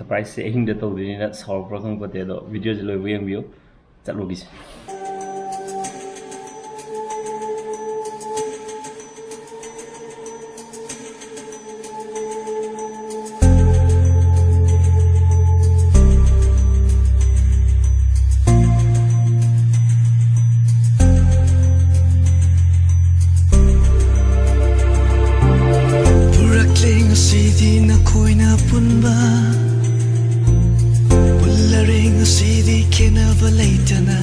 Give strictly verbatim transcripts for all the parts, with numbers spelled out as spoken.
ꯁꯔꯄ꯭ꯔꯥꯏꯖꯁꯦ ꯑꯍꯤꯡꯗ ꯇꯧꯗꯣꯏꯅꯤꯅ ꯁꯥꯎꯔꯛꯄ꯭ꯔꯥ ꯈꯪꯄꯣꯠꯇꯦ, ꯑꯗꯣ ꯚꯤꯗꯤꯑꯣꯁꯦ ꯂꯣꯏꯕ ꯌꯦꯡꯕꯤꯌꯨ꯫ ꯆꯠꯂꯨꯈꯤꯁꯦ꯫ ꯄꯨꯔꯛꯂꯦ ꯉꯁꯤꯗꯤ ꯅꯈꯣꯏꯅ ꯄꯨꯟꯕ, ꯄꯨꯜꯂꯔꯦ ꯉꯁꯤꯗꯤ ꯈꯦꯟꯅꯕ ꯂꯩꯇꯅ꯫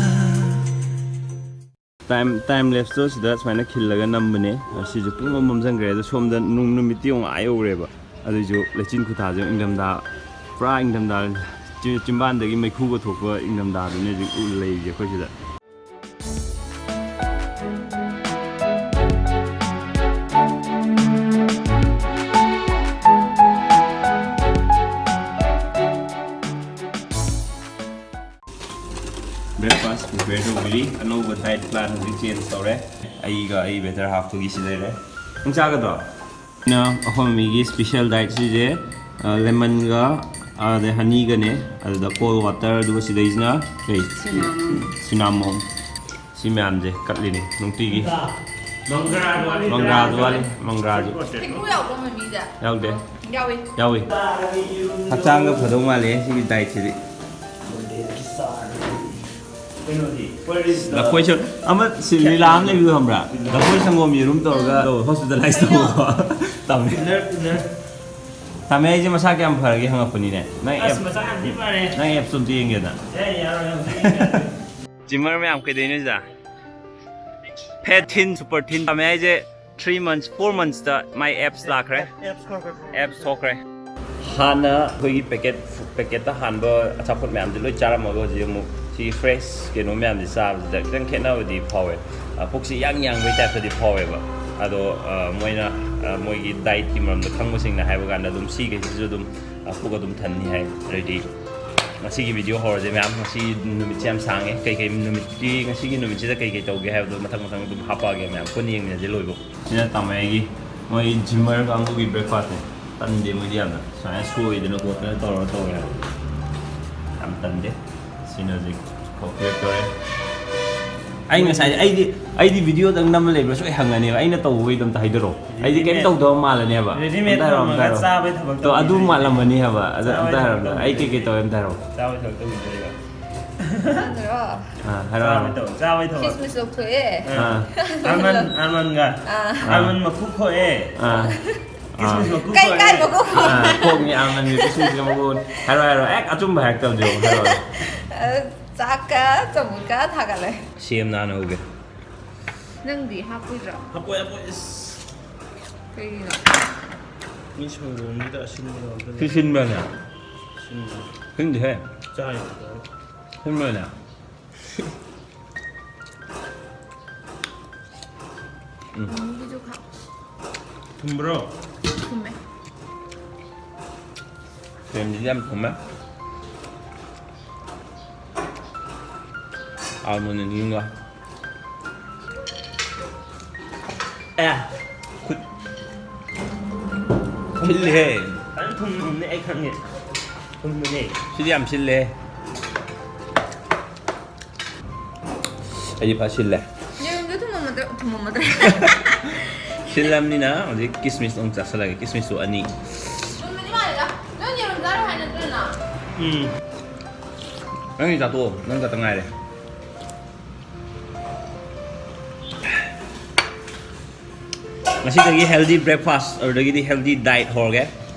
ꯇꯥꯏꯝ, ꯇꯥꯏꯝ ꯂꯦꯞꯁꯇꯣ ꯁꯤꯗ ꯁꯨꯃꯥꯏꯅ ꯈꯤꯜꯂꯒ ꯅꯝꯕꯅꯦ꯫ ꯁꯤꯁꯨ ꯄꯨꯡꯃꯝ ꯃꯝꯁꯤꯟꯈ꯭ꯔꯦ꯫ ꯑꯗꯣ ꯁꯣꯝꯗ ꯅꯨꯡ-, ꯅꯨꯃꯤꯠꯇꯤ ꯑꯃꯨꯛ ꯑꯥ ꯌꯧꯈ꯭ꯔꯦꯕ꯫ ꯑꯗꯨꯏꯁꯨ ꯂꯩꯆꯤꯟ ꯈꯨꯊꯥꯁꯦ ꯏꯪꯊꯝꯊꯥ, ꯄꯨꯔꯥ ꯏꯪꯊꯝꯊꯥ, ꯆꯤ-, ꯆꯤꯝꯕꯥꯟꯗꯒꯤ ꯃꯩꯈꯨꯒ ꯊꯣꯛꯄ ꯏꯪꯊꯝꯊꯥꯗꯨꯅꯦ ꯍꯧꯖꯤꯛ ꯎ-, ꯂꯩꯔꯤꯁꯦ ꯑꯩꯈꯣꯏ ꯁꯤꯗ꯫ Breakfast prepare ꯇꯧꯕꯤꯔꯤ꯫ ꯑꯅꯧꯕ diet plan ꯍꯧꯖꯤꯛ change ꯇꯧꯔꯦ꯫ ꯑꯩꯒ ꯑꯩ better half ꯇꯨꯒꯤ ꯁꯤ ꯂꯩꯔꯦ꯫ ꯅꯪ ꯆꯥꯒꯗ꯭ꯔꯣ? ꯑꯩꯅ ꯑꯩꯈꯣꯏ ꯃꯤꯒꯤ special diet ꯁꯤꯁꯦ, ꯑ, lemon ꯒ, ꯑꯗꯩ honey ꯒꯅꯦ, ꯑꯗꯨꯗ cold water, ꯑꯗꯨꯒ ꯁꯤꯗꯩꯁꯤꯅ ꯀꯩ? Cinnamon꯫ Cinnamon꯫ ꯁꯤ ꯃꯌꯥꯝꯁꯦ ꯀꯠꯂꯤꯅꯦ ꯅꯨꯡꯇꯤꯒꯤ꯫ ꯃꯪꯒ꯭ꯔꯥꯗꯨ ꯋꯥꯠꯂꯤ, ꯃꯪꯒ꯭ꯔꯥꯁꯨ꯫ ꯍꯩꯀ꯭ꯔꯨ ꯌꯥꯎꯕ꯭ꯔꯣ ꯃꯃꯤꯗ? ꯌꯥꯎꯗꯦ꯫ ꯌꯥꯎꯏ꯫ ꯌꯥꯎꯏ꯫ ꯍꯛꯆꯥꯡꯒ ꯐꯗꯧ ꯃꯥꯜꯂꯦ ꯁꯤꯒꯤ diet ꯁꯤꯗꯤ꯫ ꯀꯩꯅꯣꯗꯤ, where is the ꯂꯐꯣꯏ ꯁꯪ-, ꯑꯃ ꯁꯤ ꯂꯤꯂꯥ ꯑꯃ ꯂꯩꯕꯗꯣ ꯈꯪꯕ꯭ꯔꯥ? ꯂꯐꯣꯏ ꯁꯪꯒꯣꯝ ꯌꯦꯔꯨꯝ ꯇꯧꯔꯒ hospitalize ꯇꯧꯕꯗꯣ꯫ ꯇꯝꯃꯦ꯫ Winner, winner꯫ ꯇꯝꯃꯦ ꯑꯩꯁꯦ ꯃꯁꯥ ꯀꯌꯥꯝ ꯐꯔꯒꯦ ꯍꯪꯉꯛꯄꯅꯤꯅꯦ꯫ ꯅꯪ ꯑꯁ, app, ꯃꯁꯥ ꯌꯥꯝ ꯊꯤ ꯐꯔꯦ꯫ ꯅꯪ appꯁꯇꯣ ꯑꯝꯇ ꯌꯦꯡꯒꯦꯅ꯫ ꯑꯦ, ꯌꯥꯔꯣꯏ, ꯌꯥꯔꯣꯏ꯫ Gymmer ꯃꯌꯥꯝ ꯀꯩꯗꯧꯅꯣ ꯁꯤꯗ? Fat thin, super thin ꯇꯝꯃꯦ ꯍꯥꯏꯁꯦ three months, four months ꯇ my abs ꯂꯥꯛꯈ꯭ꯔꯦ꯫ Abs ꯊꯣꯛꯈ꯭ꯔꯦ꯫ Abs ꯊꯣꯛꯈ꯭ꯔꯦ꯫ ꯍꯥꯟꯅ ꯑꯩꯈꯣꯏꯒꯤ packet, packet ꯇ ꯍꯥꯟꯕ ꯑꯆꯥꯄꯣꯠ ꯃꯌꯥꯝꯁꯦ ꯂꯣꯏ ꯆꯥꯔꯝꯃꯒ ꯍꯧꯖꯤꯛ ꯑꯃꯨꯛ ꯁꯤ fresh ꯀꯩꯅꯣ ꯃꯌꯥꯝꯁꯦ ꯆꯥꯕꯁꯤꯗ ꯈꯤꯇꯪ ꯈꯦꯠꯅꯕꯗꯤ ꯐꯥꯎꯋꯦ꯫ ꯑ, ꯄꯨꯛꯁꯤ ꯌꯥꯡ ꯌꯥꯡꯕꯩ type ꯇꯗꯤ ꯐꯥꯎꯋꯦꯕ꯫ ꯑꯗꯣ, ꯑ, ꯃꯣꯏꯅ, ꯑ, ꯃꯣꯏꯒꯤ diet ꯀꯤ ꯃꯔꯝꯗ ꯈꯪꯕꯁꯤꯡꯅ ꯍꯥꯏꯕ ꯀꯥꯟꯗ ꯑꯗꯨꯝ ꯁꯤꯈꯩꯁꯤꯁꯨ ꯑꯗꯨꯝ, ꯑ, ꯄꯨꯛ ꯑꯗꯨꯝ ꯊꯟꯅꯤ ꯍꯥꯏ꯫ ꯑꯗꯩꯗꯤ ꯉꯁꯤꯒꯤ video ꯍꯧꯔꯁꯦ ꯃꯌꯥꯝ꯫ ꯉꯁꯤ ꯅꯨꯃꯤꯠꯁꯦ ꯌꯥꯝ ꯁꯥꯡꯉꯦ꯫ ꯀꯩꯀꯩ ꯅꯨꯃꯤꯠꯀꯤ, ꯉꯁꯤꯒꯤ ꯅꯨꯃꯤꯠꯁꯤꯗ ꯀꯩꯀꯩ ꯇꯧꯒꯦ ꯍꯥꯏꯕꯗꯣ ꯃꯊꯪ ꯃꯊꯪ ꯑꯗꯨꯝ ꯍꯥꯞꯄꯛꯑꯒꯦ ꯃꯌꯥꯝ꯫ ꯄꯨꯟꯅ ꯌꯦꯡꯃꯤꯟꯅꯁꯦ ꯂꯣꯏꯕꯧ꯫ ꯁꯤꯅ ꯇꯥꯃꯣꯒꯤ ꯃꯣꯏ gymmer ꯀꯥꯡꯕꯨꯒꯤ breakfast ꯅꯦ꯫ ꯇꯟꯗꯦ ꯃꯣꯏꯗꯤ ꯌꯥꯝꯅ ꯁꯨꯃꯥꯏꯅ ꯁꯣꯏꯗꯅ ꯈꯣꯠꯇꯅ ꯇꯧꯔ ꯇꯧꯋꯦ ꯍꯥꯏꯕ꯫ ꯌꯥꯝ ꯇꯟꯗꯦ꯫ ꯁꯤꯅ ꯍꯧꯖꯤꯛ ꯀꯣꯛ ꯄꯤꯔꯛꯇꯣꯔꯦ꯫ ꯑꯩ ꯉꯁꯥꯏ ꯑꯩꯗꯤ ꯑꯩꯗꯤ ꯚꯤꯗꯤꯑꯣꯗꯪ ꯅꯝꯃ ꯂꯩꯕ꯭ꯔꯁꯨ ꯑꯩ ꯍꯪꯉꯅꯦꯕ, ꯑꯩꯅ ꯇꯧꯕꯈꯩꯗꯣ ꯑꯝꯇ ꯍꯥꯏꯗꯣꯔꯛꯑꯣ꯫ ꯑꯩꯗꯤ ꯀꯩꯝ readymade ꯇꯧꯗꯕ ꯃꯥꯜꯂꯅꯦꯕ꯫ Readymade ꯑꯝꯇ ꯍꯥꯏꯔꯛꯑꯣ, ꯑꯝꯇ ꯊꯝꯃꯒ ꯍꯥꯏꯔꯛꯑꯣ꯫ ꯆꯥꯕꯩ ꯊꯕꯛ ꯑꯗꯣ ꯑꯗꯨ ꯇꯧꯈꯤꯗꯣꯏꯅꯦ꯫ ꯃꯥꯜꯂꯝꯃꯅꯤ ꯍꯥꯏꯕ꯫ ꯑꯗ ꯆꯥꯕꯩ ꯑꯝꯇ ꯊꯕꯛ ꯍꯥꯏꯔꯛꯑꯣ꯫ ꯑꯩ ꯇꯧꯈꯤꯗꯣꯏꯅꯦ꯫ ꯀꯩꯀꯩ ꯇꯧꯋꯦ ꯑꯝꯇ ꯍꯥꯏꯔꯛꯑꯣ꯫ ꯆꯥꯕꯩ ꯊꯕꯛ ꯇꯧꯈꯤꯗꯣꯏꯅꯦꯕ꯫ ꯈꯪꯗ꯭ꯔꯣ? ꯑꯥ, ꯍꯥꯏꯔꯛꯑꯣ, ꯆꯥꯕꯩ ꯍꯥꯏꯔꯛꯑꯣ꯫ ꯇꯧ-, ꯆꯥꯕꯩ ꯊꯕꯛ꯫ ꯈꯤꯁꯃꯤꯁ ꯂꯧꯊꯣꯛꯑꯦ꯫ ꯑꯥ꯫ Almond, almondꯒ꯫ ꯑꯥ꯫ ꯑꯥ꯫ Almond ꯃꯀꯨ ꯈꯣꯛꯑꯦ꯫ ꯑꯥ꯫ ꯈꯤꯁꯃꯤꯁ ꯑꯥ꯫ ꯃꯀꯨ ꯀꯩ ꯈꯣꯛꯑꯦ꯫ ꯀꯥꯏ ꯃꯀꯨ ꯈꯣꯛ-? ꯑꯥ, ꯈꯣꯛꯅꯤ, almondꯒꯤ ꯈꯤꯁꯃꯤꯁ ꯃꯀꯨ꯫ ꯍꯥꯏꯔꯣ, ꯍꯥꯏꯔꯣ꯫ ꯍꯦꯛ ꯑꯆꯨꯝꯕ ꯍꯥꯏꯔꯛꯇꯕꯗꯣ ꯍꯥꯏꯔꯣ꯫ ꯑ, ꯆꯥꯛꯀ ꯆꯝꯐꯨꯠꯀ ꯊꯥꯒꯠꯂꯦ꯫ ꯁꯦꯝꯅ ꯍꯥꯟꯅ ꯍꯧꯒꯦ꯫ ꯅꯪꯗꯤ ꯍꯥꯞꯄꯣꯏꯗ꯭ꯔꯣ? ꯍꯥꯞꯄꯣꯏ, ꯍꯥꯞꯄꯣꯏ, ꯏꯁ꯫ ꯀꯩꯒꯤꯅꯣ? ꯃꯤ ꯁꯪꯒꯣꯝꯁꯤꯗ ꯑꯁꯤꯟꯕ ꯌꯥꯎꯗꯅ꯫ ꯁꯤ ꯁꯤꯟꯕ꯭ꯔꯅꯦ? ꯁꯤꯟꯕ꯫ ꯁꯤꯟꯗꯦꯍꯦ꯫ ꯆꯥꯏ꯫ ꯁꯤꯟꯕ꯭ꯔꯅꯦ? ꯎꯝ꯫ ꯃꯤꯒꯤꯁꯨ ꯈꯥꯛ꯫ ꯊꯨꯝꯕ꯭ꯔꯣ? ꯊꯨꯝꯃꯦ꯫ ꯀ꯭ꯔꯦꯝꯁꯤꯗꯤ ꯌꯥꯝ ꯊꯨꯝꯃꯦ꯫ Almond ꯅꯤꯡꯒ꯫ ꯑꯦ, ꯈꯨꯠ ꯁꯤꯜꯂꯤꯍꯦ꯫ ꯐꯖꯅ ꯊꯨꯝꯕꯅꯦ, ꯑꯩ ꯈꯪꯉꯦ꯫ ꯊꯨꯝꯕꯅꯦ꯫ ꯁꯤꯗꯤ ꯌꯥꯝ ꯁꯤꯜꯂꯦ꯫ ꯑꯩꯗꯤ ꯐꯖ ꯁꯤꯜꯂꯦ꯫ ꯌꯦꯔꯨꯝꯗꯣ ꯊꯨꯝꯃꯝꯃꯗ꯭ꯔ-, ꯊꯨꯝꯃꯝꯃꯗ꯭ꯔꯦ꯫ ꯁꯤꯜꯂꯝꯅꯤꯅ ꯍꯧꯖꯤꯛ ꯀꯤꯁꯃꯤꯁ ꯑꯃꯨꯛ ꯆꯥꯁꯤꯜꯂꯒꯦ꯫ ꯀꯤꯁꯃꯤꯁꯁꯨ ꯑꯅꯤ꯫ ꯊꯨꯝꯕꯗꯤ ꯃꯥꯜꯂꯦꯗ꯫ ꯅꯪ ꯌꯦꯔꯨꯝ ꯆꯥꯔꯣꯏ ꯍꯥꯏ ꯅꯠꯇ꯭ꯔꯣ ꯅꯪ? ꯎꯝ꯫ ꯅꯪꯒꯤ ꯆꯥꯊꯣꯛꯑꯣ꯫ ꯅꯪ ꯈꯛꯇ ꯉꯥꯏꯔꯦ꯫ ꯉꯁꯤꯗꯒꯤ healthy breakfast, ꯑꯗꯨꯗꯒꯤꯗꯤ healthy diet ꯍꯧꯔꯒꯦ꯫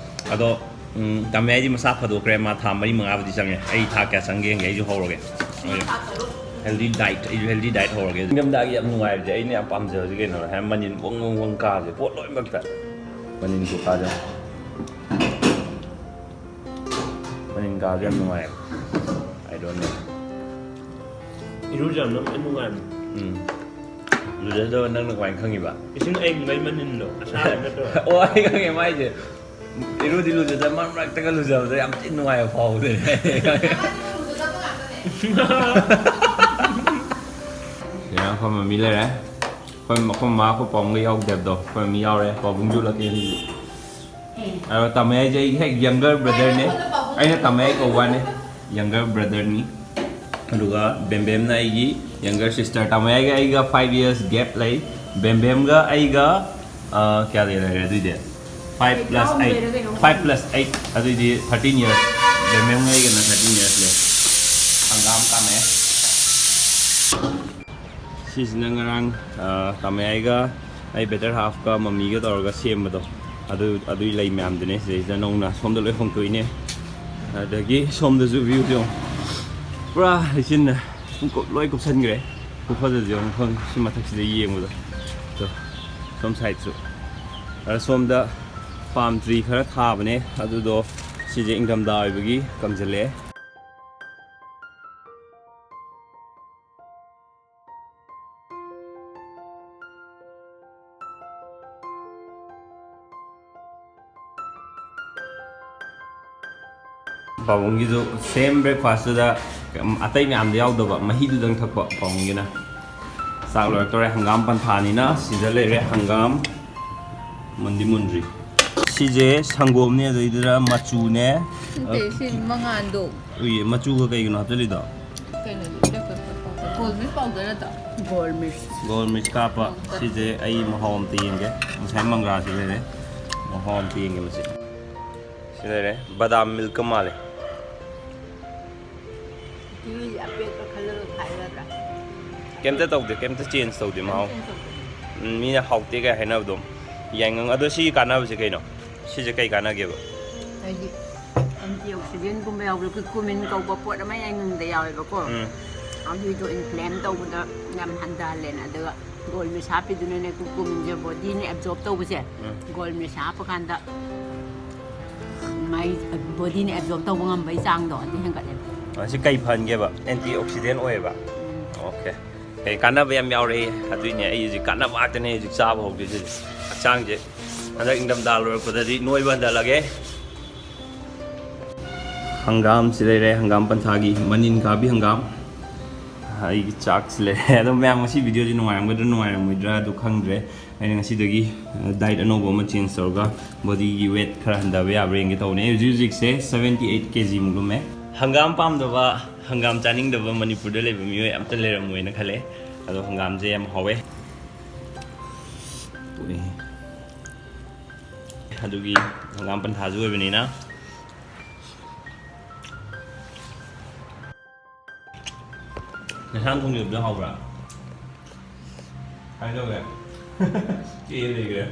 ꯑꯗꯣ, ꯎꯝ, ꯇꯝꯃꯦ ꯍꯥꯏꯗꯤ ꯃꯁꯥ ꯐꯗꯣꯛꯈ꯭ꯔꯦ꯫ ꯃꯥ ꯊꯥ ꯃꯔꯤ ꯃꯉꯥꯕꯨꯗꯤ ꯆꯪꯉꯦ꯫ ꯑꯩ ꯊꯥ ꯀꯌꯥ ꯆꯪꯒꯦ ꯌꯦꯡꯒꯦ꯫ ꯑꯩꯁꯨ ꯍꯧꯔꯒꯦ꯫ ꯑꯩ ꯊꯥ ꯇꯔꯨꯛ꯫ Healthy diet, ꯑꯩꯁꯨ healthy diet ꯍꯧꯔꯒꯦ꯫ ꯏꯪꯊꯝꯊꯥꯒꯤ ꯌꯥꯝ ꯅꯨꯡꯉꯥꯏꯕꯁꯦ, ꯑꯩꯅ ꯌꯥꯝ ꯄꯥꯝꯖꯕꯁꯦ ꯀꯩꯅꯣ ꯍꯥꯏ, ꯃꯅꯤꯟ ꯋꯪ ꯋꯪ ꯋꯪ ꯀꯥꯕꯁꯦ, ꯄꯣꯠ ꯂꯣꯏꯅꯃꯛꯇ꯫ ꯃꯅꯤꯟ ꯈꯨꯀꯥꯁꯦ꯫ ꯃꯅꯤꯟ ꯀꯥꯕꯁꯦ ꯌꯥꯝ ꯅꯨꯡꯉꯥꯏꯌꯦ꯫ I don't know꯫ ꯏꯔꯨꯖꯕꯅ ꯈ꯭ꯋꯥꯏ ꯅꯨꯡꯉꯥꯏꯕꯅꯤ꯫ ꯎꯝ꯫ ꯂꯨꯖꯗꯕ ꯅꯪꯅ ꯀꯃꯥꯏꯅ ꯈꯪꯉꯤꯕ? ꯏꯁꯤꯡ ꯑꯏꯪꯕꯩ ꯃꯅꯤꯟꯗꯣ, ꯑꯁꯥꯕ ꯅꯠꯇꯕ꯫ ꯑꯣ, ꯑꯩ ꯈꯪꯉꯦ ꯃꯥꯏꯁꯦ꯫ ꯏꯔꯨꯗꯤ ꯂꯨꯖꯗ, ꯃꯔꯛ ꯃꯔꯛꯇꯒ ꯂꯨꯖꯕꯗ ꯌꯥꯝ ꯊꯤꯅ ꯅꯨꯡꯉꯥꯏꯕ ꯐꯥꯎꯕꯗꯨꯅꯦ꯫ ꯁꯤꯗ ꯑꯩꯈꯣꯏ ꯃꯃꯤ ꯂꯩꯔꯦ꯫ ꯑꯩꯈꯣꯏ, ꯑꯩꯈꯣꯏ ꯃꯃꯥ, ꯑꯩꯈꯣꯏ ꯄꯥꯕꯨꯡꯒ ꯌꯥꯎꯗꯦ ꯍꯥꯏꯕꯗꯣ꯫ ꯑꯩꯈꯣꯏ ꯃꯃꯤ ꯌꯥꯎꯔꯦ꯫ ꯄꯥꯕꯨꯡꯁꯨ ꯂꯥꯛꯀꯦ ꯍꯧꯖꯤꯛ꯫ ꯑꯗꯣ ꯇꯥꯃꯌꯥꯏꯁꯦ ꯑꯩꯒꯤ ꯍꯦꯛ ꯌꯪꯒꯔ ꯕ꯭ꯔꯗꯔꯅꯦ꯫ ꯑꯩꯅ ꯇꯥꯃꯌꯥꯏ ꯀꯧꯕ ꯋꯥꯅꯦ, ꯌꯪꯒꯔ ꯕ꯭ꯔꯗꯔꯅꯤ꯫ ꯑꯗꯨꯒ ꯕꯦꯝꯕꯦꯝꯅ ꯑꯩꯒꯤ ꯌꯪꯒꯔ ꯁꯤꯁꯇꯔ꯫ ꯇꯥꯃꯌꯥꯏꯒ ꯑꯩꯒ ꯐꯥꯏꯚ ꯏꯌꯔꯁ ꯒꯦꯞ ꯂꯩ꯫ ꯕꯦꯝꯕꯦꯝꯒ ꯑꯩꯒ, ꯑ, ꯀꯌꯥ ꯂꯩꯔꯦ ꯑꯗꯨꯏꯗꯤ? Five plus eight. ꯇꯔꯥꯍꯨꯝꯗꯣꯏꯔ ꯀꯩꯅꯣꯝ ꯐꯥꯏꯚ ꯄ꯭ꯂꯁ ꯑꯩꯠ, ꯑꯗꯨꯏꯗꯤ ꯊꯥꯔꯇꯤꯟ ꯏꯌꯔꯁ꯫ ꯕꯦꯝꯕꯦꯝꯒ ꯑꯩꯒꯅ ꯊꯥꯔꯇꯤꯟ ꯏꯌꯔꯁ ꯂꯩ꯫ ꯍꯪꯒꯥꯝ ꯇꯥꯃꯌꯥꯏ꯫ ꯁꯤꯁꯤꯅ ꯉꯔꯥꯡ, ꯑ, ꯇꯥꯃꯌꯥꯏꯒ ꯑꯩ ꯕꯦꯇꯔ ꯍꯥꯐꯀ ꯃꯝꯃꯤꯒ ꯇꯧꯔꯒ ꯁꯦꯝꯕꯗꯣ, ꯑꯗꯨ, ꯑꯗꯨꯒꯤ ꯂꯩ ꯃꯌꯥꯝꯗꯨꯅꯦ ꯁꯤꯗꯩꯁꯤꯗ ꯅꯧꯅ ꯁꯣꯝꯗ ꯂꯣꯏ ꯍꯣꯡꯇꯣꯛꯏꯅꯦ꯫ ꯑꯗꯒꯤ ꯁꯣꯝꯗꯁꯨ ꯚ꯭ꯌꯨꯁꯦ ꯌꯦꯡꯉꯣ, ꯄꯨꯔꯥ ꯂꯩꯆꯤꯟꯅ ꯄꯨꯡꯀꯨꯞ ꯂꯣꯏ ꯀꯨꯞꯁꯟꯈ꯭ꯔꯦ꯫ ꯈꯨꯐꯖꯁꯦ ꯌꯦꯡꯉꯣ, ꯃꯐꯝ ꯁꯤ ꯃꯊꯛꯁꯤꯗ ꯌꯦꯡꯕꯗꯣ꯫ ꯑꯗꯣ ꯁꯣꯝ ꯁꯥꯏꯠꯁꯨ꯫ ꯑꯗ ꯁꯣꯝꯗ ꯄꯥꯝ ꯇ꯭ꯔꯤ ꯈꯔ ꯊꯥꯕꯅꯦ, ꯑꯗꯨꯗꯣ ꯁꯤꯁꯦ ꯏꯪꯊꯝꯊꯥ ꯑꯣꯏꯕꯒꯤ ꯀꯪꯁꯤꯜꯂꯛꯑꯦ꯫ ꯄꯥꯕꯨꯡꯒꯤꯁꯨ ꯁꯦꯝ ꯕ꯭ꯔꯦꯛꯐꯥꯁꯇꯨꯗ ꯑꯇꯩ ꯃꯌꯥꯝꯗ ꯌꯥꯎꯗꯕ ꯃꯍꯤꯗꯨꯗꯪ ꯊꯛꯄ ꯄꯥꯕꯨꯡꯒꯤꯅ꯫ ꯆꯥꯛ ꯂꯣꯏꯔꯛꯇꯧꯔꯦ꯫ ꯍꯪꯒꯥꯝ ꯄꯟꯊꯥꯅꯤꯅ ꯁꯤꯗ ꯂꯩꯔꯦ ꯍꯪꯒꯥꯝ꯫ ꯃꯨꯟꯗꯤ ꯃꯨꯟꯗ꯭ꯔꯤ꯫ ꯁꯤꯁꯦ ꯁꯪꯒꯣꯝꯅꯦ, ꯑꯗꯩꯗꯨꯗ ꯃꯆꯨꯅꯦ꯫ ꯅꯠꯇꯦ, ꯁꯤ ꯃꯉꯥꯜꯗꯣ꯫ ꯎꯏꯌꯦ, ꯃꯆꯨꯒ ꯀꯩꯒꯤꯅꯣ ꯍꯥꯞꯆꯜꯂꯤꯗꯣ? ꯀꯩꯅꯣꯗꯣ, ꯕ꯭ꯂꯦꯛ ꯄꯦꯄꯔ ꯄꯥꯎꯗꯔ꯫ ꯒꯣꯜ ꯃꯤꯔꯆ ꯄꯥꯎꯗꯔ ꯅꯠꯇ꯭ꯔꯣ? ꯒꯣꯜ ꯃꯤꯔꯆ꯫ ꯒꯣꯜ ꯃꯤꯔꯆ ꯀꯥꯞꯄ꯫ ꯄꯥꯎꯗꯔ꯫ ꯁꯤꯁꯦ ꯑꯩ ꯃꯍꯥꯎ ꯑꯝꯇ ꯌꯦꯡꯒꯦ꯫ ꯉꯁꯥꯏ ꯃꯪꯒ꯭ꯔꯥꯁꯤ ꯂꯩꯔꯦ, ꯃꯍꯥꯎ ꯑꯝꯇ ꯌꯦꯡꯒꯦ ꯃꯁꯤ꯫ ꯁꯤ ꯂꯩꯔꯦ, ꯕꯗꯥꯝ ꯃꯤꯜꯛꯀ ꯃꯥꯜꯂꯦ꯫ ꯀꯤꯋꯤ ꯑꯄꯦꯠꯄ ꯈꯜꯂꯒ ꯈꯥꯏꯔꯒ꯫ ꯀꯩꯝꯇ ꯇꯧꯗꯦ, ꯀꯩꯝꯇ ꯆꯦꯟꯖ ꯇꯧꯗꯦ ꯃꯍꯥꯎ꯫ ꯆꯦꯟꯖ ꯇꯧꯗꯦ꯫ ꯎꯝ, ꯃꯤꯅ ꯍꯥꯎꯇꯦ ꯀꯥꯏ ꯍꯥꯏꯅꯕꯗꯣ꯫ ꯌꯥꯏꯉꯪ꯫ ꯑꯗꯣ ꯁꯤꯒꯤ ꯀꯥꯟꯅꯕꯁꯦ ꯀꯩꯅꯣ? ꯁꯤꯁꯦ ꯀꯩ ꯀꯥꯟꯅꯒꯦꯕ? ꯍꯥꯏꯗꯤ ꯑꯦꯟꯇꯤ ꯑꯣꯛꯁꯤꯗꯦꯟꯒꯨꯝꯕ ꯌꯥꯎꯕꯗꯣ, ꯀꯨꯔꯀꯨꯃꯤꯟ ꯀꯧꯕ ꯄꯣꯠ ꯑꯃ ꯌꯥꯏꯉꯪꯗ ꯌꯥꯎꯋꯦꯕꯀꯣ꯫ ꯎꯝ꯫ ꯑꯗꯨꯏꯗꯣ ꯏꯟꯐ꯭ꯂꯦꯝ ꯇꯧꯕꯗ ꯌꯥꯝ ꯍꯟꯊꯍꯜꯂꯦꯅ꯫ ꯑꯗꯨꯒ ꯒꯣꯜ ꯃꯤꯔꯆ ꯍꯥꯞꯄꯤꯗꯨꯅꯅꯦ, ꯀꯨꯔꯀꯨꯃꯤꯟꯁꯦ ꯕꯣꯗꯤꯅ ꯑꯦꯕꯖꯣꯔꯕ ꯇꯧꯕꯁꯦ, ꯎꯝ꯫ ꯒꯣꯜ ꯃꯤꯔꯆ ꯍꯥꯞꯄ ꯀꯥꯟꯗ ꯃꯥꯏ ꯕꯣꯗꯤꯅ ꯑꯦꯕꯖꯣꯔꯕ ꯇꯧꯕ ꯉꯝꯕꯩ ꯆꯥꯡꯗꯣ ꯑꯗꯨ ꯍꯦꯟꯒꯠꯂꯦꯕ꯫ ꯑ, ꯁꯤ ꯀꯩ ꯐꯍꯟꯒꯦꯕ? ꯑꯦꯟꯇꯤ ꯑꯣꯛꯁꯤꯗꯦꯟ ꯑꯣꯏꯌꯦꯕ? ꯎꯝ꯫ ꯑꯣꯀꯦ꯫ ꯀꯩ ꯀꯥꯟꯅꯕ ꯌꯥꯝ ꯌꯥꯎꯔꯛꯏ꯫ ꯑꯗꯨꯏꯅꯦ ꯑꯩ ꯍꯧꯖꯤꯛ ꯀꯥꯟꯅꯕ ꯉꯥꯛꯇꯅꯦ ꯍꯧꯖꯤꯛ ꯆꯥꯕ ꯍꯧꯗꯣꯏꯁꯦ꯫ ꯍꯛꯆꯥꯡꯁꯦ ꯍꯟꯗꯛ ꯏꯪꯊꯝꯊꯥ ꯂꯣꯏꯔꯛꯄꯗꯗꯤ ꯅꯣꯏꯕ ꯍꯟꯊꯍꯜꯂꯒꯦ꯫ ꯍꯪꯒꯥꯝꯁꯤ ꯂꯩꯔꯦ, ꯍꯪꯒꯥꯝ ꯄꯟꯊꯥꯒꯤ ꯃꯅꯤꯟ ꯀꯥꯕꯤ ꯍꯪꯒꯥꯝ꯫ ꯑꯩꯒꯤ ꯆꯥꯛꯁꯤ ꯂꯩꯔꯦ꯫ ꯑꯗꯣ ꯃꯌꯥꯝ ꯉꯁꯤ ꯚꯤꯗꯤꯑꯣꯁꯤ ꯅꯨꯡꯉꯥꯏꯔꯝꯒꯗ꯭ꯔꯥ ꯅꯨꯡꯉꯥꯏꯔꯝꯃꯣꯏꯗ꯭ꯔꯥ ꯑꯗꯨ ꯈꯪꯗ꯭ꯔꯦ꯫ ꯑꯩꯅ ꯉꯁꯤꯗꯒꯤ diet ꯑꯅꯧꯕ ꯑꯃ change ꯇꯧꯔꯒ bodyꯒꯤ weight ꯈꯔ ꯍꯟꯊꯕ ꯌꯥꯕ꯭ꯔꯥ ꯌꯦꯡꯒꯦ ꯇꯧꯕꯅꯦ꯫ ꯍꯧꯖꯤꯛ ꯍꯧꯖꯤꯛꯁꯦ seventy eight kg ꯃꯨꯛ ꯂꯨꯝꯃꯦ꯫ ꯍꯪꯒꯥꯝ ꯄꯥꯝꯗꯕ, ꯍꯪꯒꯥꯝ ꯆꯥꯅꯤꯡꯗꯕ ꯃꯅꯤꯄꯨꯔꯗ ꯂꯩꯕ ꯃꯤꯑꯣꯏ ꯑꯝꯇ ꯂꯩꯔꯝꯃꯣꯏꯅ ꯈꯜꯂꯦ꯫ ꯑꯗꯣ ꯍꯪꯒꯥꯝꯁꯦ ꯌꯥꯝ ꯍꯥꯎꯋꯦ꯫ ꯑꯗꯨꯒꯤ ꯍꯪꯒꯥꯝ ꯄꯟꯊꯥꯁꯨ ꯑꯣꯏꯕꯅꯤꯅ꯫ ꯅꯁꯥꯅ ꯊꯣꯡꯖꯕꯗꯣ ꯍꯥꯎꯕ꯭ꯔꯥ? ꯀꯃꯥꯏꯅ ꯇꯧꯒꯦ? ꯆꯦ ꯂꯩꯈ꯭ꯔꯦ꯫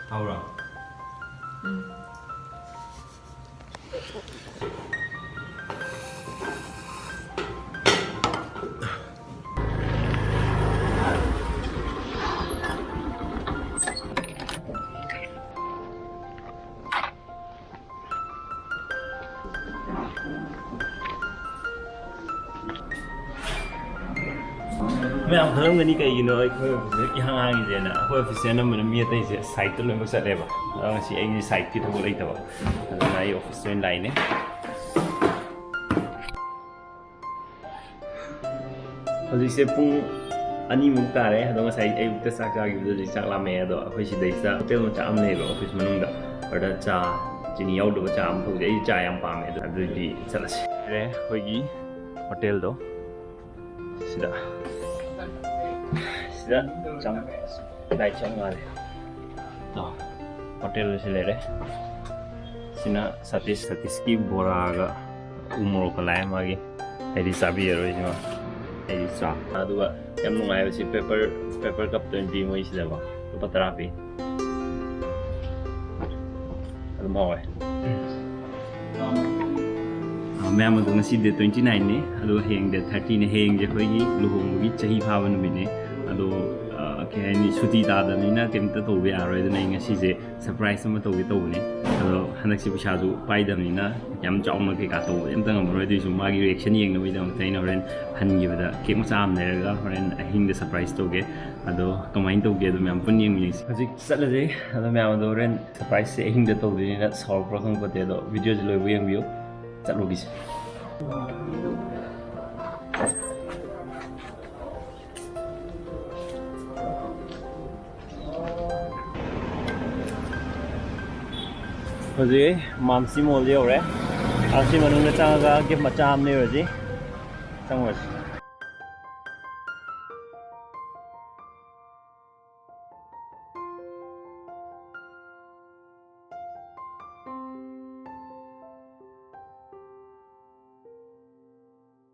ꯍꯥꯎꯕ꯭ꯔꯥ? ꯃꯌꯥꯝ ꯈꯪꯂꯝꯒꯅꯤ ꯀꯩꯒꯤꯅꯣ ꯑꯩꯈꯣꯏ officeꯁꯦ ꯏꯍꯥꯡ ꯍꯥꯡꯉꯤꯁꯦꯅ꯫ ꯑꯩꯈꯣꯏ officeꯁꯦ ꯑꯅꯝꯕꯅ ꯃꯤ ꯑꯇꯩꯁꯦ sideꯇ ꯂꯣꯏꯅꯃꯛ ꯆꯠꯂꯦꯕ꯫ ꯑꯗꯣ ꯉꯁꯤ ꯑꯩꯒꯤ sideꯀꯤ ꯊꯕꯛ ꯂꯩꯇꯕ, ꯑꯗꯨꯅ ꯑꯩ officeꯇ ꯑꯣꯏꯅ ꯂꯥꯛꯏꯅꯦ꯫ ꯍꯧꯖꯤꯛꯁꯦ ꯄꯨꯡ ꯑꯅꯤꯃꯨꯛ ꯇꯥꯔꯦ꯫ ꯑꯗꯣ ꯉꯁꯥꯏ ꯑꯌꯨꯛꯇ ꯆꯥꯛ ꯆꯥꯈꯤꯕꯗꯨꯗꯤ ꯆꯥꯛ ꯂꯥꯝꯃꯛꯑꯦ꯫ ꯑꯗꯣ ꯑꯩꯈꯣꯏ ꯁꯤꯗꯩꯁꯤꯗ hotel ꯃꯆꯥ ꯑꯃ ꯂꯩꯌꯦꯕ office ꯃꯅꯨꯡꯗ, ꯑꯗꯨꯗ ꯆꯥ, ꯆꯤꯅꯤ ꯌꯥꯎꯗꯕ ꯆꯥ ꯑꯃ ꯊꯛꯎꯁꯦ꯫ ꯑꯩ ꯆꯥ ꯌꯥꯝ ꯄꯥꯝꯃꯦ꯫ ꯑꯗꯣ ꯑꯗꯨꯗꯤ ꯆꯠꯂꯁꯤ꯫ ꯌꯥꯔꯦ, ꯑꯩꯈꯣꯏꯒꯤ hotelꯗꯣ ꯁꯤꯗ, ꯁꯤꯗ ꯆꯪ-, ꯂꯥꯏ ꯆꯪ ꯃꯥꯜꯂꯦ꯫ ꯑꯣ, hotelꯗ ꯁꯤ ꯂꯩꯔꯦ꯫ ꯁꯤꯅ ꯁꯇꯤꯁ, ꯁꯇꯤꯁꯀꯤ ꯕꯣꯔꯥꯒ ꯎ ꯃꯣꯔꯣꯛꯀ ꯂꯥꯛꯑꯦ ꯃꯥꯒꯤ꯫ ꯑꯩꯗꯤ ꯆꯥꯕꯤꯔꯔꯣꯏ ꯁꯤꯃ꯫ ꯑꯩꯗꯤ ꯆꯥ꯫ ꯑꯗꯨꯒ ꯌꯥꯝ ꯅꯨꯡꯉꯥꯏꯕꯁꯤ paper, paper cupꯇ ꯑꯣꯏꯅ ꯄꯤ ꯃꯣꯏꯁꯤꯗꯀꯣ꯫ ꯂꯨꯄꯥ ꯇꯔꯥ ꯄꯤ꯫ ꯑꯗꯨꯝ ꯍꯥꯎꯋꯦ꯫ ꯑ, ꯃꯌꯥꯝ, ꯑꯗꯣ ꯉꯁꯤ date twenty nineꯅꯤ, ꯑꯗꯨꯒ ꯍꯌꯦꯡ date thirtyꯅꯤ꯫ ꯍꯌꯦꯡꯁꯦ ꯑꯩꯈꯣꯏꯒꯤ ꯂꯨꯍꯣꯡꯕꯒꯤ ꯆꯍꯤ ꯐꯥꯕ ꯅꯨꯃꯤꯠꯅꯤ꯫ ꯑꯗꯣ, ꯑ, ꯀꯩ ꯍꯥꯏꯅꯤ, ꯁꯨꯇꯤ ꯇꯥꯗꯕꯅꯤꯅ ꯀꯩꯝꯇ ꯇꯧꯕ ꯌꯥꯔꯔꯣꯏ꯫ ꯑꯗꯨꯅ ꯑꯩ ꯉꯁꯤꯁꯦ surprise ꯑꯃ ꯇꯧꯒꯦ ꯇꯧꯕꯅꯤ꯫ ꯑꯗꯣ ꯍꯟꯗꯛꯁꯦ ꯄꯩꯁꯥꯁꯨ ꯄꯥꯏꯗꯕꯅꯤꯅ ꯌꯥꯝ ꯆꯥꯎꯅ ꯀꯩꯀꯥ ꯇꯧꯕꯗꯤ ꯑꯝꯇ ꯉꯝꯃꯔꯣꯏ꯫ ꯑꯗꯨꯏꯁꯨ ꯃꯥꯒꯤ reaction ꯌꯦꯡꯅꯕꯒꯤꯗꯃꯛꯇ ꯑꯩꯅ ꯍꯣꯔꯦꯟ ꯍꯟꯈꯤꯕꯗ cake ꯃꯆꯥ ꯑꯃ ꯂꯩꯔꯒ ꯍꯣꯔꯦꯟ ꯑꯍꯤꯡꯗ surprise ꯇꯧꯒꯦ꯫ ꯑꯗꯣ ꯀꯃꯥꯏꯅ ꯇꯧꯒꯦ ꯑꯗꯣ ꯃꯌꯥꯝ ꯄꯨꯟꯅ ꯌꯦꯡꯃꯤꯟꯅꯁꯤ꯫ ꯍꯧꯖꯤꯛ ꯆꯠꯂꯁꯦ꯫ ꯑꯗꯣ ꯃꯌꯥꯝ ꯑꯗꯣ ꯍꯣꯔꯦꯟ surpriseꯁꯦ ꯑꯍꯤꯡꯗ ꯇꯧꯗꯣꯏꯅꯤꯅ ꯁꯥꯎꯔꯛꯄ꯭ꯔꯥ ꯈꯪꯄꯣꯠꯇꯦ꯫ ꯑꯗꯣ videoꯁꯦ ꯂꯣꯏꯕ ꯌꯦꯡꯕꯤꯌꯨ꯫ ꯆꯠꯂꯨꯈꯤꯁꯦ꯫ ꯍꯧꯖꯤꯛ ꯃꯥꯝꯁꯤ ꯃꯣꯜꯗ ꯌꯧꯔꯦ꯫ ꯑꯁꯤ ꯃꯅꯨꯡꯗ ꯆꯪꯉꯒ ꯒꯤꯐ ꯃꯆꯥ ꯑꯃ ꯂꯩꯔꯨꯔꯁꯤ꯫ ꯆꯪꯉꯨꯔꯁꯤ꯫